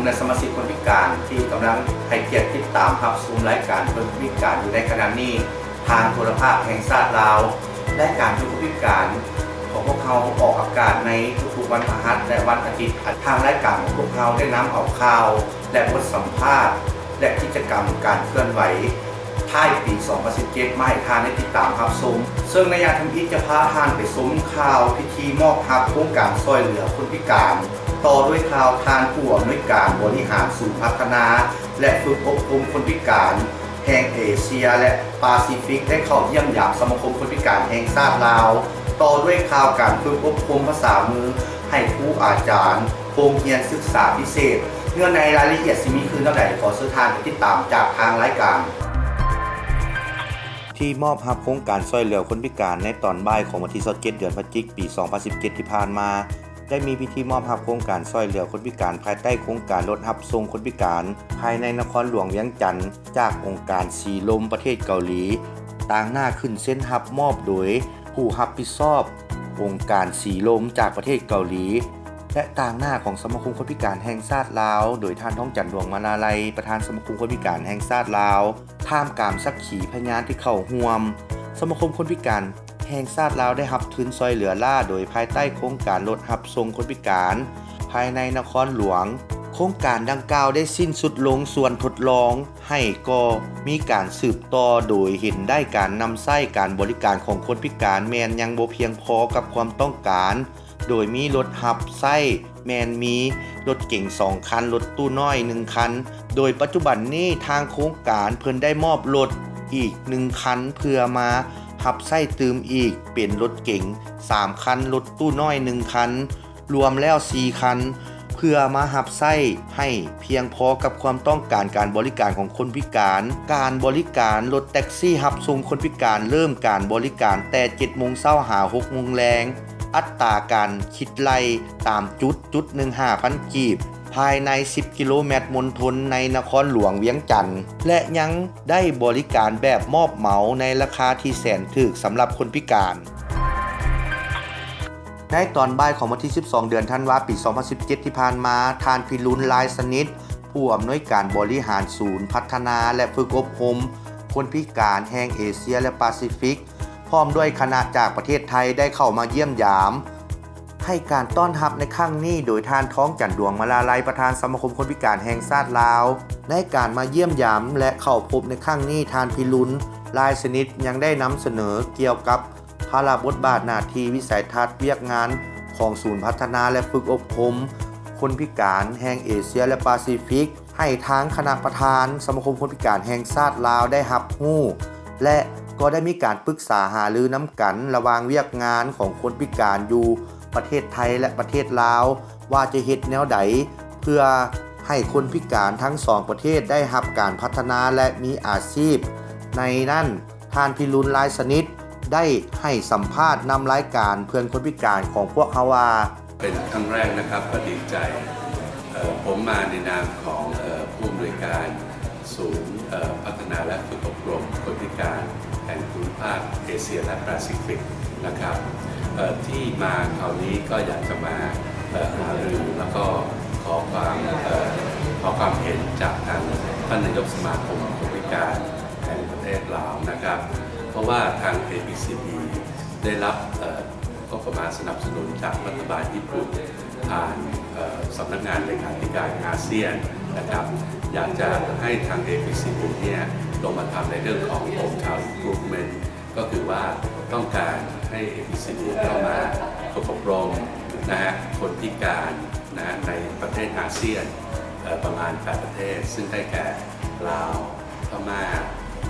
ແລະ ສະມາຊິກຄົນພິການທີ່ກຳລັງໃຫ້ກຽດຕິດຕາມຮັບຊົມລາຍການເພື່ອຄົນພິການຢູ່ໃນຂະນະນີ້ ທາງໂທລະພາບແຫ່ງຊາດລາວ. ລາຍການເພື່ອຄົນພິການຂອງພວກເຮົາອອກອາກາດໃນທຸກໆວັນພະຫັດ ແລະ ວັນອາທິດ. ທາງລາຍການຂອງພວກເຮົາໄດ້ນຳເອົາຂ່າວ ແລະ ບົດສຳພາດ ແລະ ກິດຈະກຳການເຄື່ອນໄຫວ ທ້າຍປີສອງພັນສິບເຈັດ ມາໃຫ້ທ່ານໄດ້ຕິດຕາມຮັບຊົມ, ເຊິ່ງໃນຢ່າງທຳອິດຈະພາທ່ານໄປຊົມຂ່າວພິທີມອບຮັບໂຄງການຊ່ອຍເຫຼືອຄົນພິການ, ຕໍ່ດ້ວຍຂ່າວທ່ານຜູ້ອຳນວຍການບໍລິຫານສູນພັດທະນາ ແລະ ຝຶກອົບຮົມຄົນພິການແຫ່ງເອເຊຍ ແລະ ປາຊີຟິກ ໄດ້ເຂົ້າຢ້ຽມຢາມສະມາຄົມຄົນພິການແຫ່ງຊາດລາວ, ຕໍ່ດ້ວຍຂ່າວການຝຶກອົບຮົມພາສາມືໃຫ້ຄູອາຈານ ໂຮງຮຽນສຶກສາພິເສດ. ເນື້ອໃນລາຍລະອຽດຊິມີຄືແນວໃດ, ຂໍເຊີນທ່ານໄປຕິດຕາມຈາກທາງລາຍການ. ທີ່ມອບຮັບໂຄງການຊ່ອຍເຫຼືອຄົນພິການໃນຕອນບ່າຍຂອງວັນທີຊາວເຈັດ ເດືອນພະຈິກ ປີສອງພັນສິບເຈັດ ທີ່ຜ່ານມາ, ໄດ້ມີພິທີມອບຮັບໂຄງການຊ່ອຍເຫຼືອຄົນພິການພາຍໃຕ້ໂຄງການລົດຮັບສົ່ງຄົນພິການພາຍໃນນະຄອນຫຼວງວຽງຈັນ ຈາກອົງການສີລົມປະເທດເກົາຫຼີ. ຕາງໜ້າຂຶ້ນເຊັນຮັບມອບໂດຍ ຜູ້ຮັບຜິດຊອບອົງການສີລົມຈາກປະເທດເກົາຫຼີ ແລະ ຕາງໜ້າຂອງສະມາຄົມຄົນພິການແຫ່ງຊາດລາວ ໂດຍທ່ານ ທອງຈັນ ດວງມາລາໄລ ປະທານສະມາຄົມຄົນພິການແຫ່ງຊາດລາວ, ທ່າມກາງສັກຂີພະຍານທີ່ເຂົ້າຮ່ວມ. ສະມາຄົມຄົນພິການແຫ່ງຊາດລາວໄດ້ຮັບທຶນຊ່ອຍເຫຼືອລ້າໂດຍພາຍໃຕ້ໂຄງການລົດຮັບສົ່ງຄົນພິການພາຍໃນນະຄອນຫຼວງ. ໂຄງການດັ່ງກ່າວໄດ້ສິ້ນສຸດລົງ, ສ່ວນທົດລອງ ໃຫ້ກໍມີການສືບຕໍ່ ໂດຍເຫັນໄດ້ການນຳໃຊ້ການບໍລິການຂອງຄົນພິການແມ່ນຍັງບໍ່ພຽງພໍກັບຄວາມຕ້ອງການ, ໂດຍມີລົດຮັບໃຊ້ແມ່ນມີລົດເກັງສອງຄັນ, ລົດຕູ້ນ້ອຍໜຶ່ງຄັນ, ໂດຍປັດຈຸບັນນີ້ທາງໂຄງການເພິ່ນໄດ້ມອບລົດອີກໜຶ່ງຄັນ ເພື່ອມາຮັບໃຊ້ຕື່ມອີກເປັນລົດເກັງສາມຄັນ, ລົດຕູ້ນ້ອຍໜຶ່ງຄັນ, ລວມແລ້ວສີ່ຄັນ ເພື່ອມາຮັບໃຊ້ໃຫ້ພຽງພໍກັບຄວາມຕ້ອງການການບໍລິການຂອງຄົນພິການ. ການບໍລິການລົດແທັກຊີຮັບສົ່ງຄົນພິການເລີ່ມການບໍລິການແຕ່ເຈັດໂມງເຊົ້າຫາຫົກໂມງແລງ. ອັດຕາການຄິດໄລ່ຕາມຈຸດ, ຈຸດໜຶ່ງຫ້າພັນກີບ, ພາຍໃນສິບກິໂລແມັດມົນທົນໃນນະຄອນຫຼວງວຽງຈັນ ແລະ ຍັງໄດ້ບໍລິການແບບມອບເໝົາໃນລາຄາທີ່ແສນຖືກສຳລັບຄົນພິການ. ໃນຕອນບ່າຍຂອງວັນທີສິບສອງ ເດືອນທັນວາ ປີສອງພັນສິບເຈັດ ທີ່ຜ່ານມາ, ທ່ານ ພິລຸນ ລາຍສະໜິດ, ຜູ້ອຳນວຍການບໍລິຫານສູນພັດທະນາ ແລະ ຝຶກອົບຮົມຄົນພິການແຫ່ງເອເຊຍ ແລະ ປາຊີຟິກ, ພ້ອມດ້ວຍຄະນະຈາກປະເທດໄທ ໄດ້ເຂົ້າມາຢ້ຽມຢາມ ໃຫ້ການຕ້ອນຮັບໃນຄັ້ງນີ້ ໂດຍທ່ານ ທອງຈັນ ດວງມາລາໄລ ປະທານສະມາຄົມຄົນພິການແຫ່ງຊາດລາວ. ໃນການມາຢ້ຽມຢາມ ແລະ ເຂົ້າພົບໃນຄັ້ງນີ້, ທ່ານ ພິລຸນ ລາຍສະໜິດ ຍັງໄດ້ນຳສະເໜີກ່ຽວກັບ ພາລະບົດບາດໜ້າທີ່, ວິໄສທັດ, ວຽກງານຂອງສູນພັດທະນາ ແລະ ຝຶກອົບຮົມຄົນພິການແຫ່ງເອເຊຍ ແລະ ປາຊີຟິກ ໃຫ້ທາງຄະນະປະທານສະມາຄົມຄົນພິການແຫ່ງຊາດລາວໄດ້ຮັບຮູ້ ແລະ ກໍໄດ້ມີການປຶກສາຫາລືນຳກັນລະຫວ່າງວຽກງານຂອງຄົນພິການຢູ່ປະເທດໄທ ແລະ ປະເທດລາວ ວ່າຈະເຮັດແນວໃດເພື່ອໃຫ້ຄົນພິການທັງສອງປະເທດໄດ້ຮັບການພັດທະນາ ແລະ ມີອາຊີບ. ໃນນັ້ນ, ທ່ານ ພິລຸນ ລາຍສະໜິດ ໄດ້ໃຫ້ສຳພາດນຳລາຍການເພື່ອນຄົນພິການຂອງພວກເຮົາວ່າ: ເປັນຄັ້ງແລກນະຄັບ ກໍດີໃຈ. ເອີ ຜົມມາໃນນາມຂອງ ເອີ ຜູ້ອຳນວຍການສູນ ເອີ ພັດທະນາ ແລະ ຝຶກອົບຮົມຄົນພິການແຫ່ງພູມພາກເອເຊຍ ແລະ ປາຊີຟິກນະຄັບ. ເອີ ທີ່ມາຄາວນີ້ກໍຢາກຈະມາ ເອີ ຫາລື ແລ້ວກໍຂໍຄວາມ ເອີ ຂໍຄວາມເຫັນຈາກທາງທ່ານນາຍົກສະມາຄົມຄົນພິການ ແຫ່ງປະເທດລາວນະຄັບ ເພາະວ່າທາງ ເອ ພີ ຊີ ບີ ໄດ້ຮັບ ເອີ ງົບປະມານສະໜັບສະໜູນຈາກລັດຖະບານຍີ່ປຸ່ນ ຜ່ານ ເອີ ສຳນັກງານເລຂາທິການອາຊຽນນະຄັບ. ຢາກຈະໃຫ້ທາງ ເອ ພີ ຊີ ບີ ເນຍ ລົງມາທຳໃນເລື່ອງຂອງ Hometown Improvement ກໍຄືວ່າຕ້ອງການໃຫ້ ເອ ພີ ຊີ ບີ ເຂົ້າມາຝຶກອົບຮົມນະ ຄົນພິການນະ ໃນປະເທດອາຊຽນ ເອີ ປະມານແປດປະເທດ ຊຶ່ງໄດ້ແກ່ ລາວ, ພະມ້າ,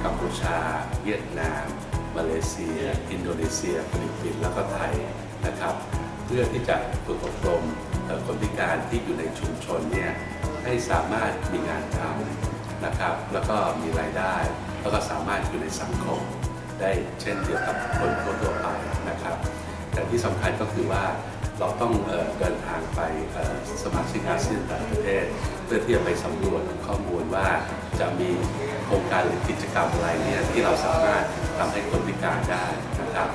ກຳປູຊາ, ຫວຽດນາມ, ມາເລເຊຍ, ອິນໂດເນເຊຍ, ຟີລິບປິນ ແລ້ວກໍໄທນະຄັບ ເພື່ອທີ່ຈະຝຶກອົບຮົມ ເອີ ຄົນພິການທີ່ຢູ່ໃນຊຸມຊົນເນຍ ໃຫ້ສາມາດມີງານທຳນະຄັບ ແລ້ວກໍມີລາຍໄດ້ ແລ້ວກໍສາມາດຢູ່ໃນສັງຄົມໄດ້ເຊັ່ນດຽວກັບຄົນທົ່ວໆໄປນະຄັບ. ແຕ່ທີ່ສຳຄັນກໍຄືວ່າ ເຮົາຕ້ອງ ເອີ ເດີນທາງໄປ ເອີ ສະມາຊິກອາຊຽນແຕ່ລະປະເທດ ເພື່ອທີ່ຈະໄປສຳຫຼວດຂໍ້ມູນວ່າ ຈະມີໂຄງການ ຫຼື ກິດຈະກຳອະໄລເນຍ ທີ່ເຮົາສາມາດທຳໃຫ້ຄົນພິການໄດ້ນະຄັບ.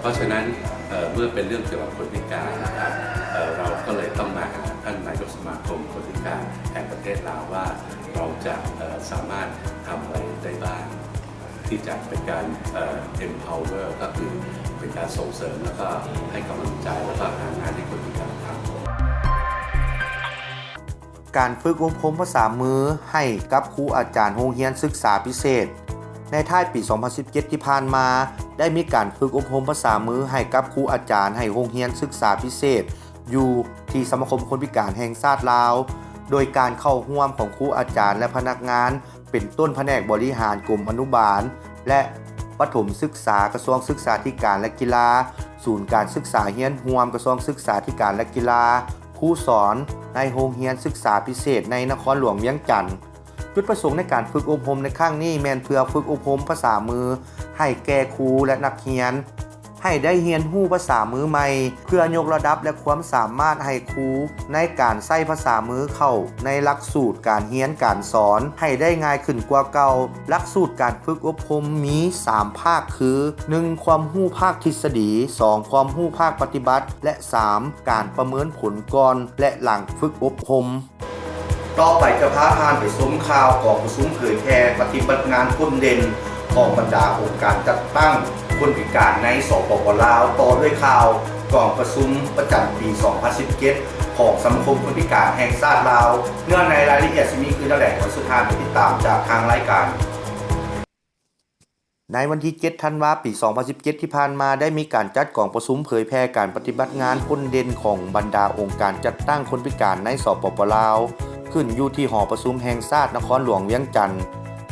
เพราะฉะนั้น เอ่อ เมื่อเป็นเรื่องเกี่ยวกับคนพิการนะครับ เอ่อ เราก็เลยต้องมาหาท่านนายกสมาคมคนพิการแห่งประเทศลาวว่า เราจะ เอ่อ สามารถทำอะไรได้บ้าง ที่จะเป็นการ เอ่อ empower ก็คือเป็นการส่งเสริม แล้วก็ให้กำลังใจ แล้วก็หางานให้คนพิการทำ ການຝຶກອົບຮົມພາສາມືໃຫ້ກັບຄູອາຈານໂຮງຮຽນສຶກສາພິເສດ. ໃນທ້າຍປີສອງພັນສິບເຈັດທີ່ຜ່ານມາ, ໄດ້ມີການຝຶກອົບຮົມພາສາມືໃຫ້ກັບຄູອາຈານໃນໂຮງຮຽນສຶກສາພິເສດ ຢູ່ທີ່ສະມາຄົມຄົນພິການແຫ່ງຊາດລາວ, ໂດຍການເຂົ້າຮ່ວມຂອງຄູອາຈານ ແລະ ພະນັກງານ ເປັນຕົ້ນພະແນກບໍລິຫານກົມອະນຸບານ ແລະ ປະຖົມສຶກສາ ກະຊວງສຶກສາທິການ ແລະ ກິລາ, ສູນການສຶກສາຮຽນຮ່ວມ ກະຊວງສຶກສາທິການ ແລະ ກິລາ, ຄູສອນໃນໂຮງຮຽນສຶກສາພິເສດໃນນະຄອນຫຼວງວຽງຈັນ. ຈຸດປະສົງໃນການຝຶກອົບຮົມໃນຄັ້ງນີ້ແມ່ນເພື່ອຝຶກອົບຮົມພາສາມືໃຫ້ແກ່ຄູ ແລະ ນັກຮຽນ ໃຫ້ໄດ້ຮຽນຮູ້ພາສາມືໃໝ່ ເພື່ອຍົກລະດັບ ແລະ ຄວາມສາມາດໃຫ້ຄູໃນການໃຊ້ພາສາມືເຂົ້າໃນຫຼັກສູດການຮຽນການສອນໃຫ້ໄດ້ງ່າຍຂຶ້ນກວ່າເກົ່າ. ຫຼັກສູດການຝຶກອົບຮົມມີສາມພາກຄື ໜຶ່ງ ຄວາມຮູ້ພາກທິດສະດີ, ສອງ ຄວາມຮູ້ພາກປະຕິບັດ ແລະ ສາມ ການປະເມີນຜົນກ່ອນ ແລະ ຫຼັງຝຶກອົບຮົມ. ຕໍ່ໄປຈະພາທ່ານໄປຊົມຂ່າວກອງປະຊຸມເຜີຍແຜ່ປະຕິບັດງານພົ້ນເດັ່ນຂອງບັນດາອົງການຈັດຕັ້ງຄົນພິການໃນ ສປປ ລາວ, ຕໍ່ດ້ວຍຂ່າວກອງປະຊຸມປະຈຳປີສອງພັນສິບເຈັດຂອງສະມາຄົມຄົນພິການແຫ່ງຊາດລາວ. ເນື້ອໃນລາຍລະອຽດຊິມີຄືແນວໃດ, ຂໍເຊີນທ່ານໄປຕິດຕາມຈາກທາງລາຍການ. ໃນວັນທີເຈັດ ທັນວາ ປີສອງພັນສິບເຈັດທີ່ຜ່ານມາ, ໄດ້ມີການຈັດກອງປະຊຸມເຜີຍແຜ່ການປະຕິບັດງານພົ້ນເດັ່ນຂອງບັນດາອົງການຈັດຕັ້ງຄົນພິການໃນ ສປປ ລາວ ຂຶ້ນຢູ່ທີ່ຫໍປະຊຸມແຫ່ງຊາດນະຄອນຫຼວງວຽງຈັນ,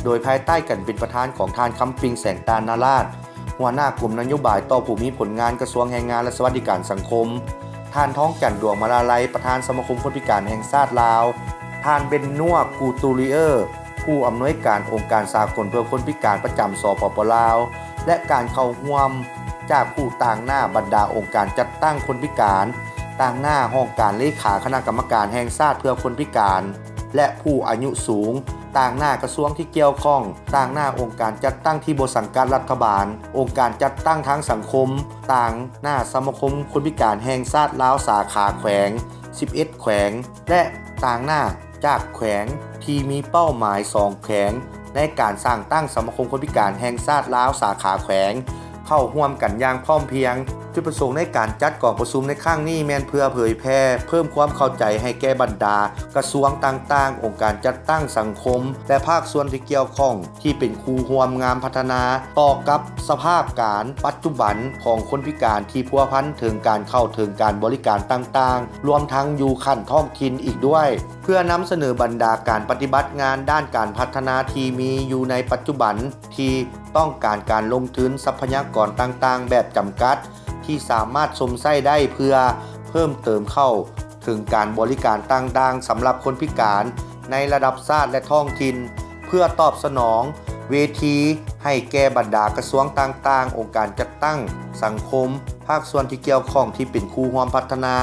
ໂດຍພາຍໃຕ້ການເປັນປະທານຂອງທ່ານ ຄຳປິງ ແສງຕານນະລາດ, ຫົວໜ້າກົມນະໂຍບາຍຕໍ່ຜູ້ມີຜົນງານ ກະຊວງແຮງງານ ແລະ ສະຫວັດດີການສັງຄົມ, ທ່ານ ທອງຈັນ ດວງມາລາໄລ, ປະທານສະມາຄົມຄົນພິການແຫ່ງຊາດລາວ, ທ່ານ ເບັນ ນົວ ກູຕູລີເອີ, ຜູ້ອຳນວຍການອົງການສາກົນເພື່ອຄົນພິການປະຈຳ ສປປ ລາວ ແລະ ການເຂົ້າຮ່ວມຈາກຜູ້ຕາງໜ້າບັນດາອົງການຈັດຕັ້ງຄົນພິການ, ຕາງໜ້າຫ້ອງການເລຂາຄະນະກຳມະການແຫ່ງຊາດເພື່ອຄົນພິການ ແລະ ຜູ້ອາຍຸສູງ, ຕາງໜ້າກະຊວງທີ່ກ່ຽວຂ້ອງ, ຕາງໜ້າອົງການຈັດຕັ້ງທີ່ບໍ່ສັງກັດລັດຖະບານ, ອົງການຈັດຕັ້ງທາງສັງຄົມ, ຕາງໜ້າສະມາຄົມຄົນພິການແຫ່ງຊາດລາວສາຂາແຂວງ ສິບເອັດ ແຂວງ ແລະ ຕາງໜ້າຈາກແຂວງທີ່ມີເປົ້າໝາຍສອງແຂວງ ໃນການສ້າງຕັ້ງສະມາຄົມຄົນພິການແຫ່ງຊາດລາວສາຂາແຂວງ ເຂົ້າຮ່ວມກັນຢ່າງພ້ອມພຽງ. ຈຸດປະສົງໃນການຈັດກອງປະຊຸມໃນຄັ້ງນີ້ແມ່ນເພື່ອເຜີຍແຜ່, ເພີ່ມຄວາມເຂົ້າໃຈໃຫ້ແກ່ບັນດາກະຊວງຕ່າງໆ, ອົງການຈັດຕັ້ງສັງຄົມ ແລະ ພາກສ່ວນທີ່ກ່ຽວຂ້ອງ ທີ່ເປັນຄູ່ຮ່ວມງານພັດທະນາຕໍ່ກັບສະພາບການປັດຈຸບັນຂອງຄົນພິການທີ່ພົວພັນເຖິງການເຂົ້າເຖິງການບໍລິການຕ່າງໆ, ລວມທັງຢູ່ຂັ້ນທ້ອງຖິ່ນອີກດ້ວຍ, ເພື່ອນຳສະເໜີບັນດາການປະຕິບັດງານດ້ານການພັດທະນາທີ່ມີຢູ່ໃນປັດຈຸບັນ ທີ່ຕ້ອງການການລົງທຶນຊັບພະຍາກອນຕ່າງໆແບບຈຳກັດ ທີ່ສາມາດຊົມໃຊ້ໄດ້ເພື່ອເພີ່ມເຕີມເຂົ້າເຖິງການບໍລິການຕ່າງໆສຳລັບຄົນພິການໃນລະດັບຊາດ ແລະ ທ້ອງຖິ່ນ. ເພື່ອຕອບສະໜອງເວທີໃຫ້ແກ່ບັນດາກະຊວງຕ່າງໆ, ອົງການຈັດຕັ້ງສັງຄົມ, ພາກສ່ວນທີ່ກ່ຽວຂ້ອງທີ່ເປັນຄູ່ຮ່ວມພັດທະນາ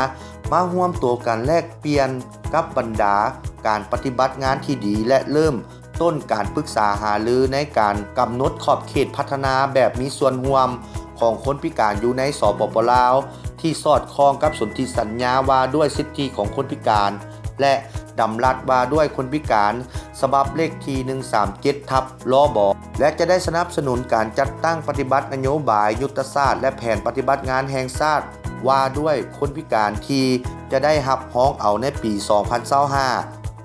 ມາຮ່ວມໂຕກັນແລກປ່ຽນກັບບັນດາການປະຕິບັດງານທີ່ດີ ແລະ ເລີ່ມຕົ້ນການປຶກສາຫາລືໃນການກຳນົດຂອບເຂດພັດທະນາແບບມີສ່ວນຮ່ວມຂອງຄົນພິການຢູ່ໃນ ສປປ ລາວ ທີ່ສອດຄ່ອງກັບສົນທິສັນຍາວ່າດ້ວຍສິດທິຂອງຄົນພິການ ແລະ ດຳລັດວ່າດ້ວຍຄົນພິການ ສະບັບເລກທີ ໜຶ່ງສາມເຈັດ ທັບ ລບ ແລະ ຈະໄດ້ສະໜັບສະໜູນການຈັດຕັ້ງປະຕິບັດນະໂຍບາຍ, ຍຸດທະສາດ ແລະ ແຜນປະຕິບັດງານແຫ່ງຊາດວ່າດ້ວຍຄົນພິການ ທີ່ຈະໄດ້ຮັບຮອງເອົາໃນປີສອງພັນຊາວຫ້າ.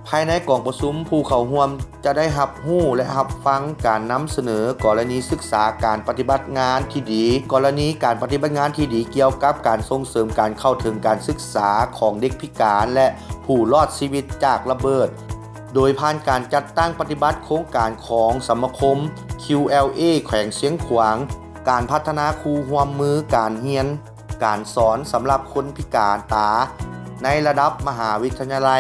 ພາຍໃນກອງປະຊຸມ, ຜູ້ເຂົ້າຮ່ວມຈະໄດ້ຮັບຮູ້ ແລະ ຮັບຟັງການນຳສະເໜີກໍລະນີສຶກສາການປະຕິບັດງານທີ່ດີ, ກໍລະນີການປະຕິບັດງານທີ່ດີກ່ຽວກັບການສົ່ງເສີມການເຂົ້າເຖິງການສຶກສາຂອງເດັກພິການ ແລະ ຜູ້ລອດຊີວິດຈາກລະເບີດ, ໂດຍຜ່ານການຈັດຕັ້ງປະຕິບັດໂຄງການຂອງສະມາຄົມ QLA ແຂວງຊຽງຂວາງ, ການພັດທະນາຄູ່ຮ່ວມມືການຮຽນການສອນສຳລັບຄົນພິການຕາໃນລະດັບມະຫາວິທະຍາໄລ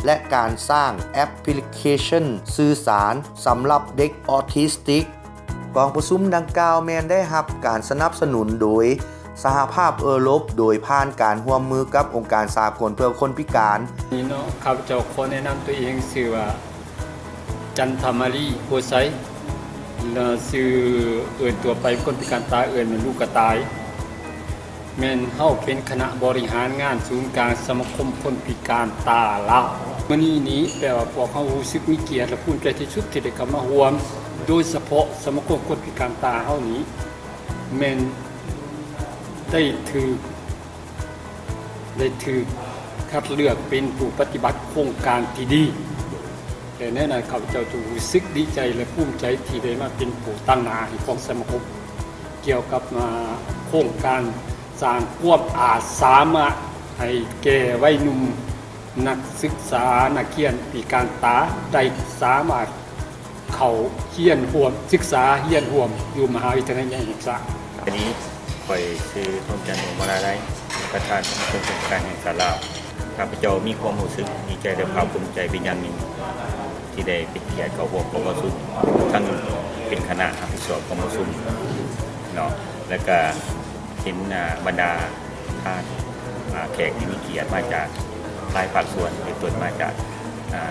ແລະ ການສ້າງແອັບພລິເຄຊັນສື່ສານສຳລັບເດັກອອທິສຕິກ. ກອງປະຊຸມດັ່ງກ່າວແມ່ນໄດ້ຮັບການສະໜັບສະໜູນໂດຍສະຫະພາບເອີຣົບ ໂດຍຜ່ານການຮ່ວມມືກັບອົງການສາກົນເພື່ອຄົນພິການ. ນີ້ເນາະ ຂ້າພະເຈົ້າຂໍແນະນຳຕົວເອງ ຊື່ວ່າ ຈັນທະມາລີ ໂພໄຊ ແລະ ຊື່ເອີ້ນທົ່ວໄປຄົນພິການຕາເອີ້ນວ່າລູກກະຕ່າຍ. ແມ່ນເຮົາເປັນຄະນະບໍລິຫານງານສູນກາງສະມາຄົມຄົນພິການຕາລາວ. ມື້ນີ້ນີ້ແປວ່າພວກເຮົາຮູ້ສຶກມີກຽດ ແລະ ພູມໃຈທີ່ສຸດທີ່ໄດ້ເຂົ້າມາຮ່ວມ, ໂດຍສະເພາະສະມາຄົມຄົນພິການຕາເຮົານີ້ ແມ່ນໄດ້ຖືກ ໄດ້ຖືກຄັດເລືອກເປັນຜູ້ປະຕິບັດໂຄງການທີ່ດີ ແລະ ແນວນັ້ນ ຂ້າພະເຈົ້າຈະຮູ້ສຶກດີໃຈ ແລະ ພູມໃຈທີ່ໄດ້ມາເປັນຜູ້ຕາງໜ້າໃຫ້ຂອງສະມາຄົມ ກ່ຽວກັບ ອາ ໂຄງການສ້າງຄວາມອາດສາມາດໃຫ້ແກ່ໄວໜຸ່ມ ນັກສຶກສາ ນັກຮຽນພິການຕາ ໄດ້ສາມາດ ເຂົ້າຮຽນຮ່ວມ ສຶກສາຮຽນຮ່ວມຢູ່ມະຫາວິທະຍາໄລແຫ່ງຊາດ. ອັນນີ້ຂ້ອຍຊື່ ທອງຈັນ ດວງມາລາໄລ ປະທານສະມາຄົມຄົນພິການແຫ່ງຊາດລາວ. ຂ້າພະເຈົ້າມີຄວາມຮູ້ສຶກດີໃຈ ແລະ ພາກພູມໃຈເປັນຢ່າງຍິ່ງ ທີ່ໄດ້ເປັນກຽດເຂົ້າຮ່ວມກອງປະຊຸມ ທັງເປັນຄະນະຮັບຜິດຊອບກອງປະຊຸມເນາະ ແລະ ກະເຫັນ ອາ ບັນດາທ່ານ ອາ ແຂກທີ່ມີກຽດມາຈາກຫຼາຍພາກສ່ວນ ເປັນຕົ້ນມາຈາກ ອາ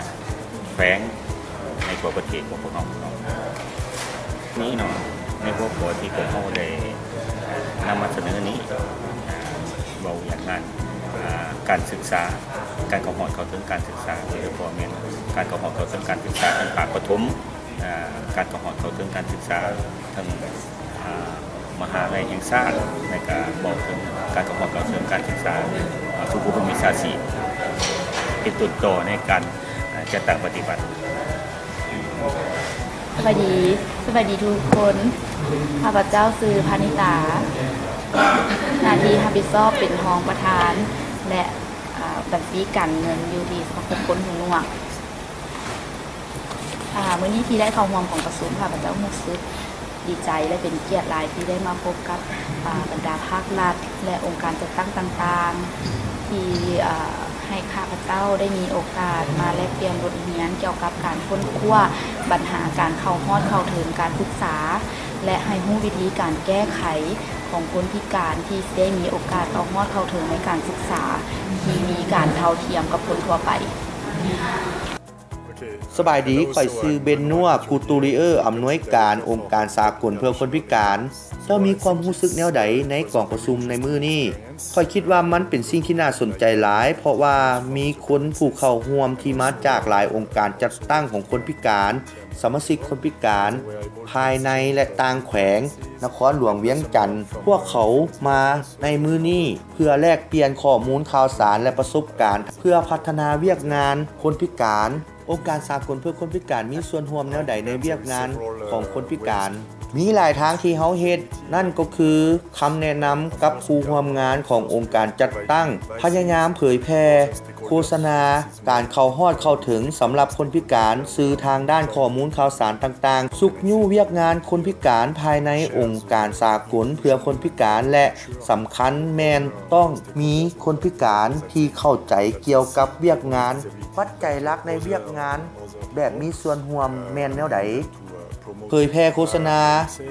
ແຂວງໃນທົ່ວປະເທດຂອງພວກເຮົາເນາະ. ນີ້ເນາະ ໃນຫົວຂໍ້ທີ່ພວກເຮົາໄດ້ນຳມາສະເໜີນີ້ ເວົ້າວຽກງານ ການສຶກສາ ການເຂົ້າຮອດເຂົ້າເຖິງການສຶກສາ ໂດຍສະເພາະແມ່ນການເຂົ້າຮອດເຂົ້າເຖິງການສຶກສາທາງພາກປະຖົມ ການເຂົ້າຮອດເຂົ້າເຖິງການສຶກສາທາງ ອາ ມະຫາວິທະຍາໄລແຫ່ງຊາດ ແລະ ກະເວົ້າເຖິງການເຂົ້າຮອດເຂົ້າເຖິງການສຶກສາ ອາ ສູ່ຜູ້ປະກອບວິຊາຊີບ ເປັນຕົ້ນຕໍ່ໃນການ ອາ ຈັດຕັ້ງປະຕິບັດ. ສະບາຍດີ ສະບາຍດີທຸກຄົນ. ຂ້າພະເຈົ້າຊື່ ພານິຕາ ໜ້າທີ່ຮັບຜິດຊອບເປັນຮອງປະທານ ແລະ ອາ ບັນຊີການເງິນຢູ່ທີ່ສະມາຄົມຄົນຫູໜວກ. ອາ ມື້ນີ້ທີ່ໄດ້ເຂົ້າຮ່ວມກອງປະຊຸມ ຂ້າພະເຈົ້າຮູ້ສຶກດີໃຈ ແລະ ເປັນກຽດຫຼາຍທີ່ໄດ້ມາພົບກັບ ອາ ບັນດາພາກລັດ ແລະ ອົງການຈັດຕັ້ງຕ່າງໆ ທີ່ ອາ ໃຫ້ຂ້າພະເຈົ້າໄດ້ມີໂອກາດມາແລກປ່ຽນບົດຮຽນກ່ຽວກັບການຄົ້ນຄວ້າບັນຫາການເຂົ້າຮອດເຂົ້າເຖິງການສຶກສາ ແລະ ໃຫ້ຮູ້ວິທີການແກ້ໄຂຂອງຄົນພິການທີ່ຊິໄດ້ມີໂອກາດເຂົ້າຮອດເຂົ້າເຖິງໃນການສຶກສາທີ່ມີການເທົ່າທຽມກັບຄົນທົ່ວໄປ. ສະບາຍດີ ຂ້ອຍຊື່ ເບນນົວ ກູຕູຣິເອີ ອຳນວຍການອົງການສາກົນເພື່ອຄົນພິການ. ເຈົ້າມີຄວາມຮູ້ສຶກແນວໃດໃນກອງປະຊຸມໃນມື້ນີ້? ຂ້ອຍຄິດວ່າມັນເປັນສິ່ງທີ່ໜ້າສົນໃຈຫຼາຍ, ເພາະວ່າມີຄົນຜູ້ເຂົ້າຮ່ວມທີ່ມາຈາກຫຼາຍອົງການຈັດຕັ້ງຂອງຄົນພິການ, ສະມາຊິກຄົນພິການພາຍໃນ ແລະ ຕ່າງແຂວງນະຄອນຫຼວງວຽງຈັນ. ພວກເຂົາມາໃນມື້ນີ້ເພື່ອແລກປ່ຽນຂໍ້ມູນຂ່າວສານ ແລະ ປະສົບການ ເພື່ອພັດທະນາວຽກງານຄົນພິການ. ອົງການສາກົນເພື່ອຄົນພິການມີສ່ວນຮ່ວມແນວໃດໃນວຽກງານຂອງຄົນພິການ? ມີຫຼາຍທາງທີ່ເຮົາເຮັດ, ນັ້ນກໍຄືຄຳແນະນຳກັບຜູ້ຮ່ວມງານຂອງອົງການຈັດຕັ້ງ, ພະຍາຍາມເຜີຍແຜ່ໂຄສະນາ, ການເຂົ້າຮອດເຂົ້າເຖິງສຳລັບຄົນພິການ, ສື່ທາງດ້ານຂໍ້ມູນຂ່າວສານຕ່າງໆ, ຊຸກຍູ້ວຽກງານຄົນພິການພາຍໃນອົງການສາກົນເພື່ອຄົນພິການ ແລະ ສຳຄັນແມ່ນຕ້ອງມີຄົນພິການທີ່ເຂົ້າໃຈກ່ຽວກັບວຽກງານ. ປັດໄຈຫຼັກໃນວຽກງານແບບມີສ່ວນຮ່ວມແມ່ນແນວໃດ? ເຜີຍແຜ່ໂຄສະນາ,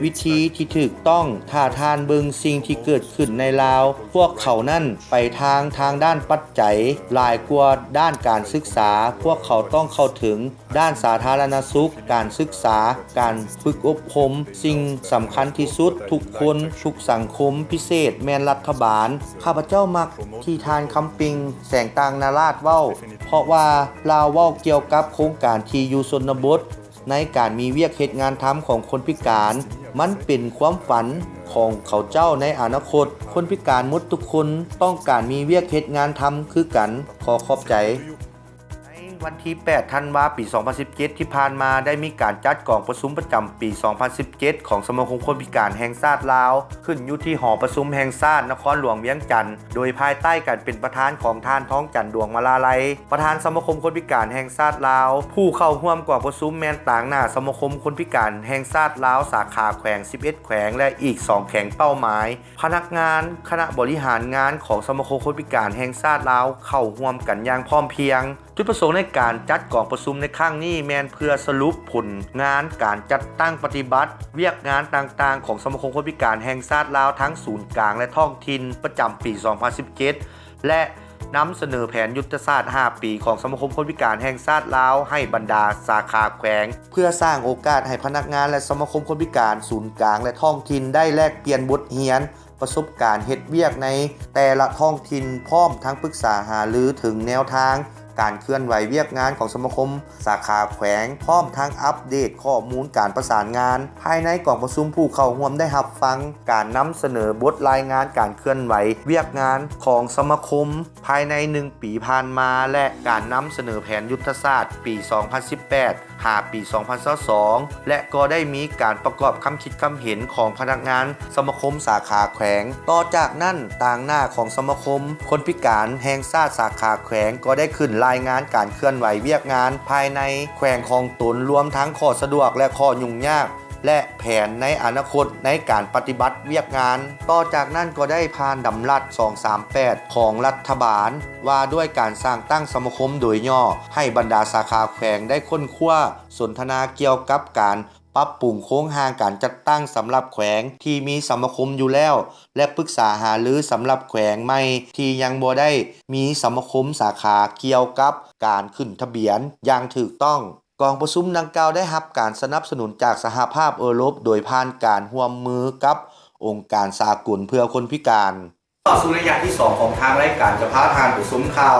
ວິທີທີ່ຖືກຕ້ອງ. ຖ້າທ່ານເບິ່ງສິ່ງທີ່ເກີດຂຶ້ນໃນລາວ, ພວກເຂົານັ້ນໄປທາງ, ທາງດ້ານປັດໄຈຫຼາຍກວ່າດ້ານການສຶກສາ. ພວກເຂົາຕ້ອງເຂົ້າເຖິງດ້ານສາທາລະນະສຸກ, ການສຶກສາ, ການຝຶກອົບຮົມ. ສິ່ງສຳຄັນທີ່ສຸດ, ທຸກຄົນ, ທຸກສັງຄົມ, ພິເສດແມ່ນລັດຖະບານ. ຂ້າພະເຈົ້າມັກທີ່ທ່ານ ຄຳປິງ ແສງຕ່າງນາລາດ ເວົ້າ, ເພາະວ່າລາວເວົ້າກ່ຽວກັບໂຄງການທີ່ຢູ່ຊົນນະບົດ ໃນການມີວຽກເຮັດງານທຳຂອງຄົນພິການ. ມັນເປັນຄວາມຝັນຂອງເຂົາເຈົ້າໃນອະນາຄົດ. ຄົນພິການໝົດທຸກຄົນຕ້ອງການມີວຽກເຮັດງານທຳຄືກັນ. ຂໍຂອບໃຈ. ໃນວັນທີແປດ ທັນວາ ປີສອງພັນສິບເຈັດ ທີ່ຜ່ານມາ, ໄດ້ມີການຈັດກອງປະຊຸມປະຈຳປີສອງພັນສິບເຈັດ ຂອງສະມາຄົມຄົນພິການແຫ່ງຊາດລາວ ຂຶ້ນຢູ່ທີ່ຫໍປະຊຸມແຫ່ງຊາດ ນະຄອນຫຼວງວຽງຈັນ, ໂດຍພາຍໃຕ້ການເປັນປະທານຂອງທ່ານ ທອງຈັນ ດວງມາລາໄລ ປະທານສະມາຄົມຄົນພິການແຫ່ງຊາດລາວ. ຜູ້ເຂົ້າຮ່ວມກອງປະຊຸມແມ່ນຕາງໜ້າສະມາຄົມຄົນພິການແຫ່ງຊາດລາວ ສາຂາແຂວງສິບເອັດແຂວງ ແລະ ອີກສອງແຂວງເປົ້າໝາຍ, ພະນັກງານ, ຄະນະບໍລິຫານງານຂອງສະມາຄົມຄົນພິການແຫ່ງຊາດລາວ ເຂົ້າຮ່ວມກັນຢ່າງພ້ອມພຽງ. ຈຸດປະສົງໃນການຈັດກອງປະຊຸມໃນຄັ້ງນີ້ແມ່ນເພື່ອສະຫຼຸບຜົນງານການຈັດຕັ້ງປະຕິບັດວຽກງານຕ່າງໆຂອງສະມາຄົມຄົນພິການແຫ່ງຊາດລາວ ທັງສູນກາງ ແລະ ທ້ອງຖິ່ນ ປະຈຳປີສອງພັນສິບເຈັດ ແລະ ນຳສະເໜີແຜນຍຸດທະສາດຫ້າປີຂອງສະມາຄົມຄົນພິການແຫ່ງຊາດລາວໃຫ້ບັນດາສາຂາແຂວງ, ເພື່ອສ້າງໂອກາດໃຫ້ພະນັກງານ ແລະ ສະມາຄົມຄົນພິການສູນກາງ ແລະ ທ້ອງຖິ່ນໄດ້ແລກປ່ຽນບົດຮຽນ ປະສົບການເຮັດວຽກໃນແຕ່ລະທ້ອງຖິ່ນ, ພ້ອມທັງປຶກສາຫາລືເຖິງແນວທາງການເຄື່ອນໄຫວວຽກງານຂອງສະມາຄົມສາຂາແຂວງ, ພ້ອມທັງອັບເດດຂໍ້ມູນການປະສານງານ. ພາຍໃນກອງປະຊຸມ, ຜູ້ເຂົ້າຮ່ວມໄດ້ຮັບຟັງການນຳສະເໜີບົດລາຍງານການເຄື່ອນໄຫວວຽກງານຂອງສະມາຄົມ ພາຍໃນໜຶ່ງປີຜ່ານມາ ແລະ ການນຳສະເໜີແຜນຍຸດທະສາດປີສອງພັນສິບແປດຫາປີສອງພັນຊາວສອງ ແລະ ກໍໄດ້ມີການປະກອບຄຳຄິດຄຳເຫັນຂອງພະນັກງານສະມາຄົມສາຂາແຂວງ. ຕໍ່ຈາກນັ້ນ, ຕາງໜ້າຂອງສະມາຄົມຄົນພິການແຫ່ງຊາດສາຂາແຂວງ ກໍໄດ້ຂຶ້ນລາຍງານການເຄື່ອນໄຫວວຽກງານພາຍໃນແຂວງຂອງຕົນ, ລວມທັງຂໍ້ສະດວກ ແລະ ຂໍ້ຫຍຸ້ງຍາກ ແລະ ແຜນໃນອະນາຄົດໃນການປະຕິບັດວຽກງານ. ຕໍ່ຈາກນັ້ນກໍໄດ້ຜ່ານດຳລັດສອງສາມແປດຂອງລັດຖະບານ ວ່າດ້ວຍການສ້າງຕັ້ງສະມາຄົມໂດຍຫຍໍ້, ໃຫ້ບັນດາສາຂາແຂວງໄດ້ຄົ້ນຄວ້າສົນທະນາກ່ຽວກັບການປັບປຸງໂຄງຮ່າງການຈັດຕັ້ງສຳລັບແຂວງທີ່ມີສະມາຄົມຢູ່ແລ້ວ ແລະ ປຶກສາຫາລືສຳລັບແຂວງໃໝ່ທີ່ຍັງບໍ່ໄດ້ມີສະມາຄົມສາຂາ ກ່ຽວກັບການຂຶ້ນທະບຽນຢ່າງຖືກຕ້ອງ. ກອງປະຊຸມດັ່ງກ່າວໄດ້ຮັບການສະໜັບສະໜູນຈາກສະຫະພາບເອີຣົບ ໂດຍຜ່ານການຮ່ວມມືກັບອົງການສາກົນເພື່ອຄົນພິການ. ເຂົ້າສູ່ໄລຍະທີສອງຂອງທາງລາຍການຈະພາທ່ານໄປຊົມຂ່າວ